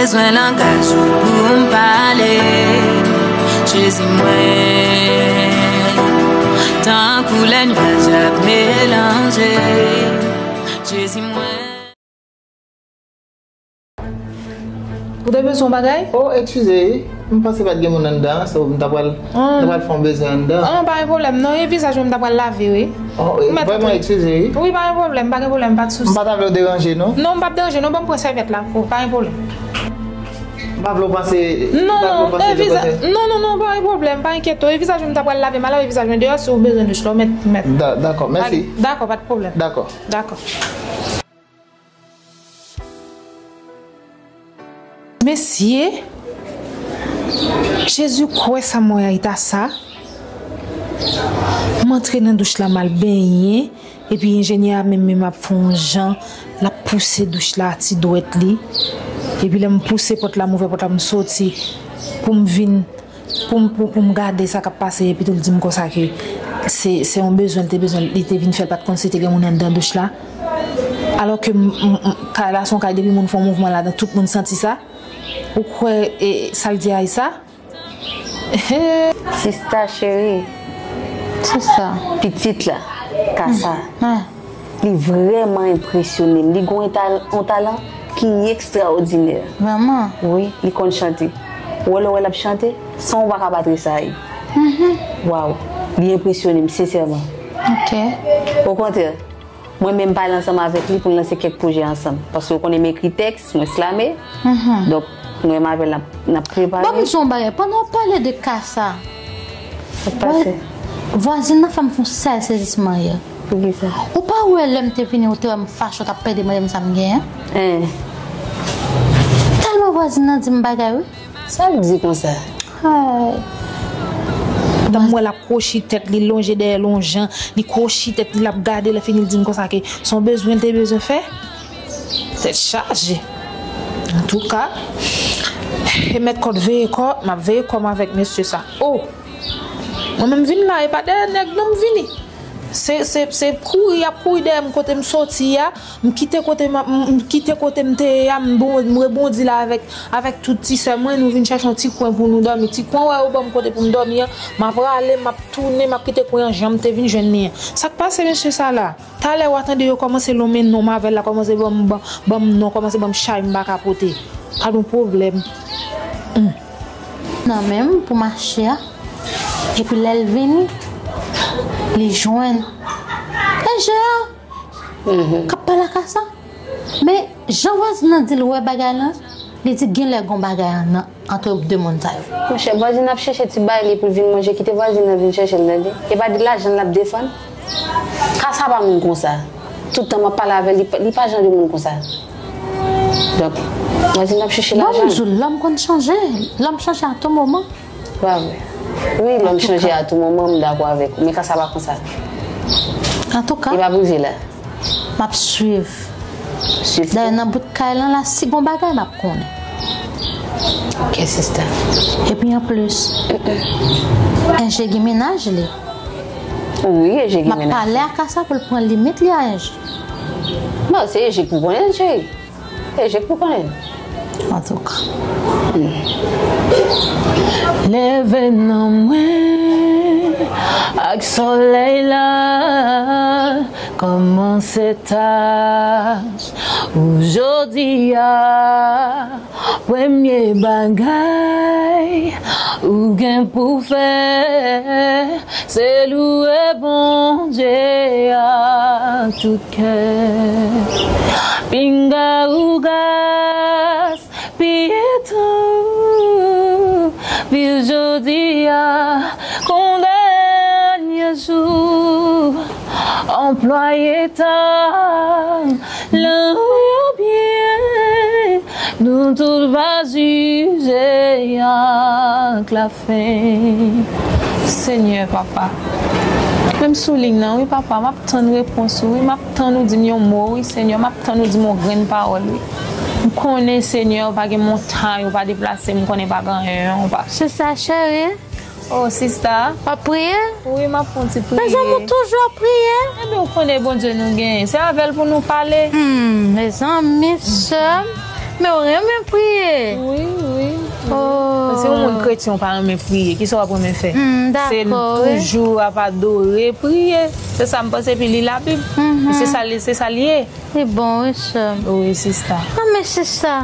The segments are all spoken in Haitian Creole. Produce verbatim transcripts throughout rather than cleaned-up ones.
Bezwen langaj ou pou m pale. Jezi mwen, tankou lè nyaj ap melanje. Jezi mwen. Ou te bezwen yon bagay? Oh, eskize, wi. M panse pa t gen moun anndan, so m ta pral, m ta pral fè yon bezwen anndan. Oh, pa gen pwoblèm, non, e vizaj mwen m ta pral lave, wi. Oh, e, vrèman, eskize, wi. Wi, pa gen pwoblèm, pa gen pwoblèm, pa de sousi. M pa ta vle w deranje, non? Non, m p ap deranje, non, ban m pran sèvyèt la, oh, pa gen pwoblèm. M pa vle w panse, non, non, non, e vizaj, non, non, non, pa gen pwoblèm, pa enkyete w, e vizaj mwen m ta pral lave, m a lave vizaj mwen deyò, si w bezwen douch la, w mèt, mèt. Da-, dakò, mèsi. Dakò, pa de pwoblèm. Dakò. Dakò. Mesye, Jezi kwè sa m wè a, e ta sa. M antre nan douch la, m al benyen, epi enjenyè a menm, menm ap fè yon jan, l ap pouse douch la a ti dwèt li. Epi lè m pouse pòt la, m ouvè pòt la, m soti pou m vin pou m, pou, pou m gade sa k ap pase, epi tou l di m konsa ke se, se yon bezwen l te bezwen, li te vin fè, l pa t konn si te gen moun anndan douch la. Alò ke m, m, m, kay la se yon kay depi moun fè yon mouvman ladan, tout moun santi sa. Ou kwè, e, sa l di a e sa? Sista cheri, sista, pitit la, Kasa. Li vrèman enpresyone m. Li gen yon tal-, yon talan ki ekstraòdinè. Vrèman? Wi, li konn chante. Ou wè lè w wè l ap chante, san ou pa ka pa tresayi. Waw, li enpresyone m, sensèman. Ok. Okontrè, mwen menm pale ansanm avèk li pou n lanse kèk pwojè ansanm. Paske ou konnen m ekri tèks, mwen slame. Donk, mwen menm avè l n ap, n ap prepare. Ban m di w yon bagay, pandan w pale de Kasa, Sa k pase? Vwazin nan fè m fè yon sèl sezisman yè. Poukisa? Ou pa wè lè m te vini, ou te wè m fache, ou t ap pede mande m sa m genyen? Hein. Tèlman vwazin nan di m bagay, wi. Sa l di konsa? Ay. Tanm wè l ap kwochi tèt li, lonje dèyè l yon jan, li kwochi tèt li, l ap gade, lè fini l di m konsa ke se yon bezwen l te bezwen fè. Tèt chaje. Antouka, e mèt kòd veye kò, m ap veye kò m avèk mesye sa. Oh! Mwen menm vin la, e pa dèyè nèg non m vini. Se, se, se kouri y ap kouri dèyè m kote m soti a, m kite kote m, m, m kite kote m te ye a, m bon, m rebondi la avèk, avèk tout ti sè mwen, nou vin chèche yon ti kwen pou nou dòmi. Ti kwen wè yo ban m kote pou m dòmi an, m ap rale, m ap tounen, m ap kite kwen an jan m te vin jwenn li an. Sa k pase mesye sa la? Talè w a tande yo kòmanse lonmen non m avè l la, kòmanse ban m, ban, ban m non, kòmanse ban m chay m pa ka pote. Gad yon pwoblèm. Hum. Nan men m pou mache a. Epi lè l vini, li jwenn enjè a k ap pale ak Kasa. Men jan vwazin nan di l wè bagay lan, li di genlè gon bagay an nan ant de moun sa yo. Monchè, vwazin ap chèche ti bay li pou l vin manje, kite vwazin nan vin chèche l, tande. E pa di lajan l ap defann. Kasa pa moun konsa. Tout tan m ap pale avè l, li pa, li pa jan de moun konsa. Donk, vwazin ap chèche lajan. Bon, m di w, lòm konn chanje. Lòm chanje a tou moman. Pa vre. Wi, lòm chanje a tou moman, m dakò avèk ou. Men Kasa pa konsa. Antouka, li pa prive la. M ap swiv. Swiv. Dayè, nan bout kay lan la, si gon bagay, m ap konnen. Ok, sista. Epi anplis, Enje gen mennaj li. Wi, Enje gen mennaj li. M ap pale ak Kasa pou l pran limit li a Enje. Non, se Enje k pou konnen, cheri. Enje k pou konnen. Antouka. Leve nan mwen ak solèy la. Kòman se ta ou jodi a? Premye bagay ou gen pou fè, se louwe Bondye ak tout kè. Pinga ou gas, piye tan, viv jodi a, kon dènye jou. Anplwaye tan lan yo byen, nou tout va jije ak lafen. Senyè, papa, menm sou liy nan, wi, papa, m ap tann repons ou, wi, m ap tann ou di m yon mo, wi, Senyè, m ap tann ou di m yon grenn pawòl, wi. M konnen, Senyè, ou pa gen montay, ou pa deplase, m konnen pa gen anyen, ou pa. Se sa, cheri. Oh, sista. W ap priye? Wi, m ap fè yon ti priye. Mezanmi, ou toujou ap priye? Ebyen, ou konnen Bondye nou genyen. Se avè l pou nou pale. Hmm, mezanmi, sè m. Men w renmen priye? Wi, wi. Oh. Se yon moun kretyen, w pa renmen priye. Kisa w ap renmen fè? Hmm, se dakò, wi. Toujou ap adore, priye. Se sa m panse, epi li Labib. Mhm. Se sa li, se sa li ye. Li bon, wi, sè m. Wi, sista. Ah, men sista.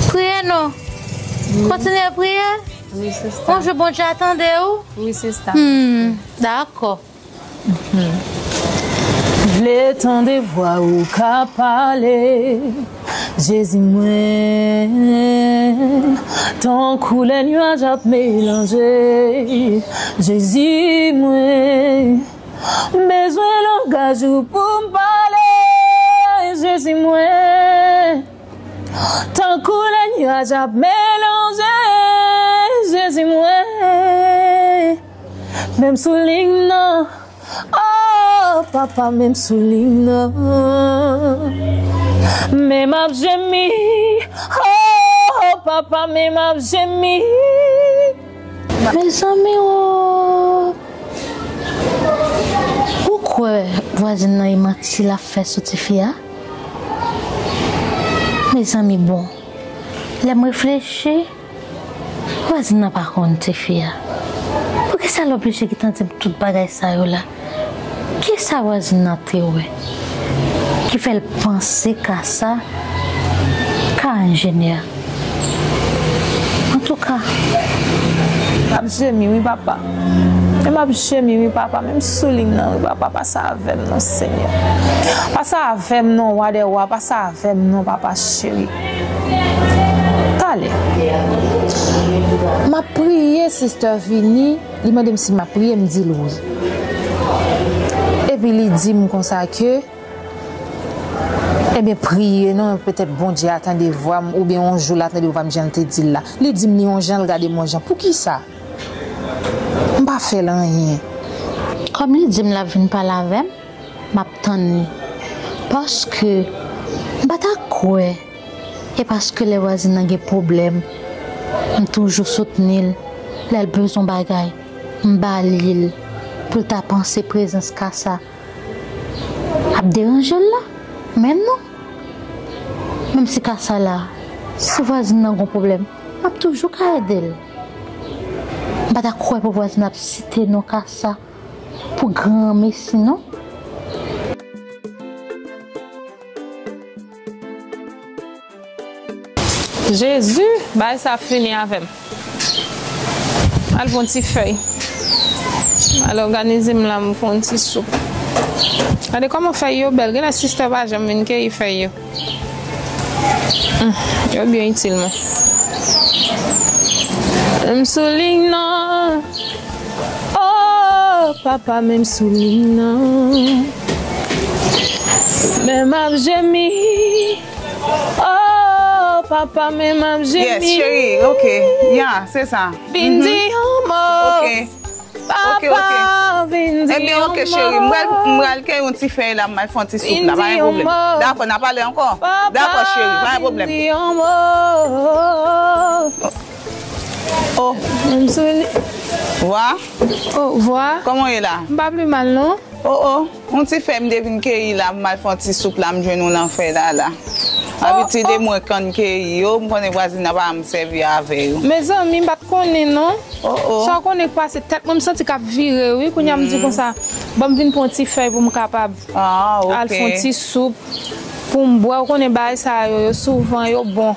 Priye non. Wi. Kontinye priye. Wi, sista. Yon jou Bondye a tande w. Wi, sista. Hmm, dakò. Vle tande vwa ou ka pale, Jezi mwen. Tankou lè nyaj ap melanje, Jezi mwen. M bezwen langaj ou pou m pale, Jezi mwen. Tankou lè nyaj ap melanje, Jezi mwen. Men m sou liy nan. Oh, papa, men m sou liy nan. Men m ap jemi. Oh, papa, men m ap jemi. Mezanmi, oh. Ou kwè vwazin nan e manti l ap fè sou tifi a? Mezanmi, bon. Lè m reflechi, vwazin nan pa konn tifi a. Poukisa l oblije gentan di m tout bagay sa yo la? Kisa vwazin nan te wè ki fè l panse ka sa ka enjenyè? Antouka. M ap jemi wi, papa. E m ap jemi wi, papa. Men m sou liy nan wi, papa. Pase avè m non, Senyè. Pase avè m non, wa dè wa. Pase avè m non, papa cheri. Talè. M ap priye, sister vini. Li mande m si m ap priye, m di l wi. Epi li di m konsa ke, ebyen, priye non, petèt Bondye a tande vwa m, oubyen yon jou l a tande vwa m, jan l te di l la. Li di m li yon jan, l gade m yon jan. Poukisa? M pa fè l anyen. Kòm li di m l ap vin pale avè m, m ap tann li. Paske m pa ta kwè e paske lè vwazin nan gen pwoblèm, m toujou soutni l. Lè l bezwen bagay, m ba li l pou l ta panse prezans ka sa ap deranje l la. Men non. Menm si ka sa la, si vwazin nan gon pwoblèm, m ap toujou ka ede l. M pa ta kwè pou vwazin ap site non ka sa pou granmesi non. Jezi, bagay sa ap fini avè m. Al pran ti fèy. Al òganize m la, m fè yon ti soup. Gade kòman fèy yo bèl. Genlè sistè pa janm vin keyi fèy yo. Hmm, yo byen itil mwen. M sou liy nan. Oh, papa, men m sou liy nan. Men m ap jemi. Oh, papa, men m ap jemi. Yes, cheri, ok. Ya, se sa. Vin di yon mo. Ok. Ok, ok. Papa, vin di yon mo. Ebyen, ok, cheri. M pral, m pral kè yon ti fèy la, m al fè yon ti soup la, pa gen pwoblèm. Dakò, n a pale ankò. Dakò, cheri, pa gen pwoblèm. Papa, vin di yon mo. Oh. M sou li. Vwa? Oh, vwa? Kòman w ye la? M pa pi mal, non. Oh, oh. Yon ti fèy m te vin keyi la, m al fè yon ti soup la, m jwenn yon nan fèy la, la. Abitid e mwen k ann keyi yo, m konnen vwazin nan pa m sèvi avè yo. Mezanmi, m pa t konnen, non. Oh, oh. Sa w konnen k pase tèt mwen, m santi k ap vire, wi. Kounye a m di konsa, ban m vin pran yon ti fèy pou m kapab al fè yon ti soup, pou m bwè. Ou konnen bagay sa yo, yo souvan, yo bon.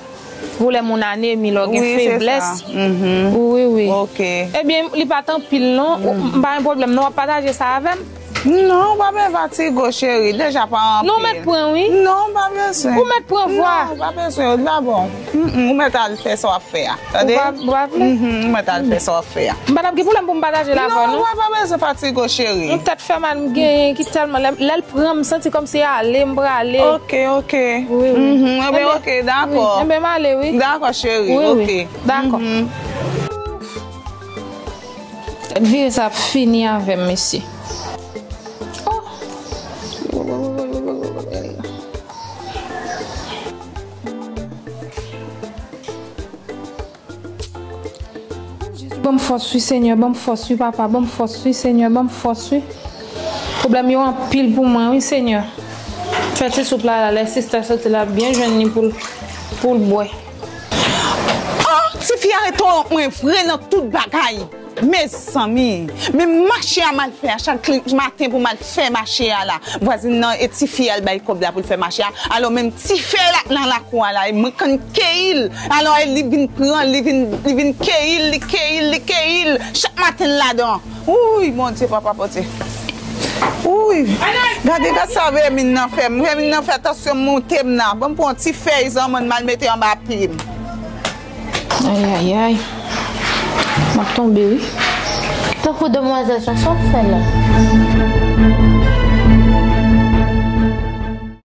Pou lè moun anemi, lè w gen feblès. Wi, se sa. Mhm. Wi, wi. Ok. Ebyen, li pa t anpil, non. Ou, m pa gen pwoblèm, non, w ap pataje sa avè m? Non, w pa bezwen fatige w, cheri. Deja pa anpil. Non, w mèt pran, wi. Non, w pa bezwen. Ou mèt pran vwa. Non, w pa bezwen. L pa bon. Mm, mm, ou mèt al fè sa w ap fè a. Tande? Ou pa, ou pa vle? Mhm, ou mèt al fè sa w ap fè a. M pa t ap gen pwoblèm pou m pataje l avè w, non. Non, w pa bezwen fatige w, cheri. Yon tèt fè mal m genyen ki tèlman lè, lè l pran m santi kòmsi ale, m prale. Ok, ok. Wi, wi. Mhm, ebyen, ok, dakò. Wi, ebyen, m ale, wi. Dakò, cheri, ok. Wi, wi. Dakò. Mhm. Tèt vire sa ap fini avè m, mesye. Oh. Jezi, ban m fòs, wi, Senyè, ban m fòs, wi, papa, ban m fòs, wi, Senyè, ban m fòs, wi. Pwoblèm yo anpil pou mwen, wi, Senyè. Fè ti soup la, la, lè sistè soti la, byen jwenn li pou l pou l bwè. Oh, tifi a rete mwen vre nan tout bagay. Mezanmi, men mache a m al fè a chak maten pou m al fè mache a la. Vwazin nan e tifi a l bay kòb la pou l fè mache a. Alò menm tifi a l ap nan lakou a la, e mwen konn keyi l. Alò e li vin pran, li vin, li vin keyi l, li keyi l, li keyi l. Chak maten l ladan. Wouy, Bondye, papa pote. Wouy, gade, gade sa vèmin nan fè m. Vèmin nan fè tansyon m monte m nan. Ban m pran ti fèy zanmann m al mete anba pye m. Ayayay. M ap tonbe, wi. Tankou demwazèl sa, sa w ap fè la?